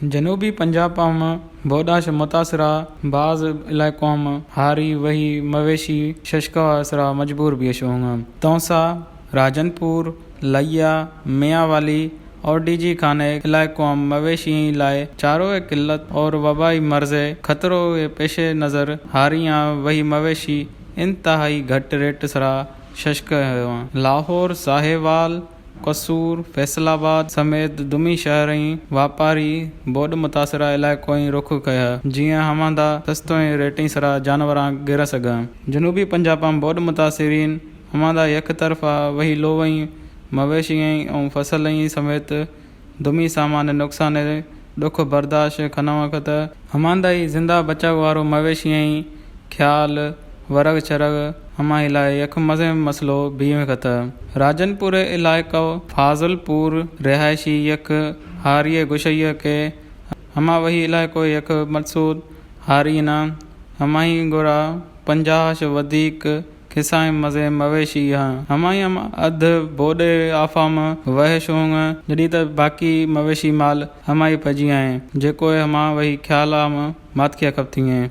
جنوبی پنجاب ہم بوڈاش متاثرہ بعض علاقوں ہم ہاری وہی مویشی ششکا سرا مجبور بیشوں۔ تونسہ، راجن پور، لیا، میاں والی اور ڈی جی خانے علاقوں ہم مویشی لائے چارو قلت اور وبائی مرض خطروں کے پیش نظر ہاریاں وہی مویشی انتہائی گھٹ ریٹ سرا ششک ہوئے۔ لاہور، ساہیوال، قصور، فیصل آباد سمیت دمی شہریں واپاری بوڈ متاثرہ علاقوں رخ کیا، جیاں ہماندا سستویں ریٹیں سرا جانوراں گرا سگا۔ جنوبی پنجاباں بوڈ متاثرین ہماندا یک طرفہ وہی لوئیں مویشی ایں اور فصل ایں سمیت دمی سامان نقصان ڈکھ برداشت کنوا کتہ۔ ہماندائی زندہ بچاؤ وارو مویشی ایں خیال ورگ چرگ ہمائی لائے یک مزیں مسئلو بیویں کتہ۔ راجن پور علاقہ فاضل پور رہائشی یک ہاری گشئی کہ ہما وہی علاقہ یک مقصود ہاری نہ ہمائی گورا پنجاہ ش ودیک کسائیں مزے مویشی ہاں۔ ہمائی ہم ادھ بوڈے آفام وحش ہوں جڑی تہ باقی مویشی مال ہمائی پجی آئیں، جے کوئے ہما وہی خیال آم ماتکیا کپتی ہیں۔